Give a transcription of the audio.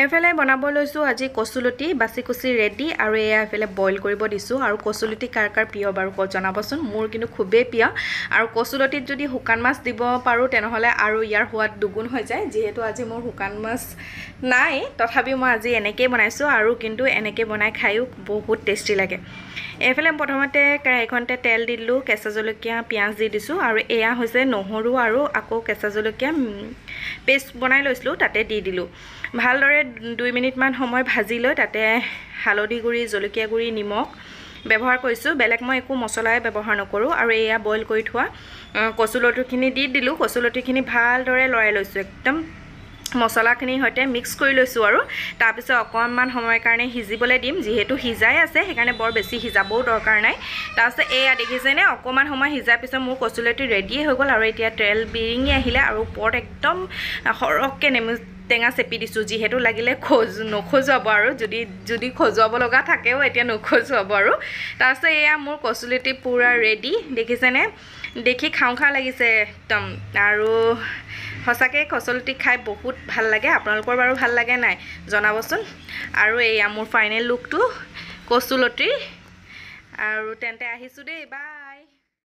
এইফালে বনাব লৈছোঁ আজি কচুলতি, বাচি কুচি ৰেডি। আৰু এয়া এইফালে বইল কৰিব দিছোঁ। আৰু কচুলতি কাৰ কাৰ প্ৰিয় বাৰু জনাবচোন, মোৰ কিন্তু খুবেই প্ৰিয়। আৰু কচুলতিত যদি শুকান মাছ দিব পাৰোঁ, তেনেহ'লে আৰু ইয়াৰ সোৱাদ দুগুণ হৈ যায়। যিহেতু আজি মোৰ শুকান মাছ নাই, তথাপিও মই আজি এনেকৈয়ে বনাইছোঁ, আৰু কিন্তু এনেকৈ বনাই খায়ো বহুত টেষ্টি লাগে। এইফালে প্ৰথমতে কেৰাহীখনতে তেল দি দিলোঁ, কেঁচা জলকীয়া, পিঁয়াজ দি দিছোঁ। আৰু এয়া হৈছে নহৰু আৰু আকৌ কেঁচা জলকীয়া পেষ্ট বনাই লৈছিলোঁ, তাতে দি দিলোঁ। ভালদৰে 2 মিনিটমান সময় ভাজি লৈ তাতে হালধি গুড়ি, জলকীয়া গুড়ি, নিমখ ব্যৱহাৰ কৰিছোঁ। বেলেগ মই একো মছলাই ব্যৱহাৰ নকৰোঁ। আৰু এয়া বইল কৰি থোৱা কচুলতিখিনি দি দিলোঁ। কচুলতিখিনি ভালদৰে লৰাই লৈছোঁ, একদম মছলাখিনিৰ সৈতে মিক্স কৰি লৈছোঁ। আৰু তাৰপিছত অকণমান সময়ৰ কাৰণে সিজিবলৈ দিম। যিহেতু সিজাই আছে, সেইকাৰণে বৰ বেছি সিজাবও দৰকাৰ নাই। তাৰপিছত এয়া দেখিছেনে, অকণমান সময় সিজাৰ পিছত মোৰ কচুলতি ৰেডিয়ে হৈ গ'ল। আৰু এতিয়া তেল বিৰিঙি আহিলে, আৰু ওপৰত একদম সৰহকৈ নেমু টেঙা চেপি দিছোঁ। যিহেতু লাগিলে নখজুৱাব, আৰু যদি খজুৱাব লগা থাকেও এতিয়া নখজুৱাব। আৰু তাৰপিছত এয়া মোৰ কচুলতি পূৰা ৰেডি, দেখিছেনে? দেখি খাওঁ খাওঁ লাগিছে একদম। আৰু সঁচাকৈ কচুলতি খাই বহুত ভাল লাগে। আপোনালোকৰ বাৰু ভাল লাগে নাই জনাবচোন। আৰু এয়া মোৰ ফাইনেল লুকটো কচুলতিৰ। আৰু তেন্তে আহিছোঁ দেই, বাই।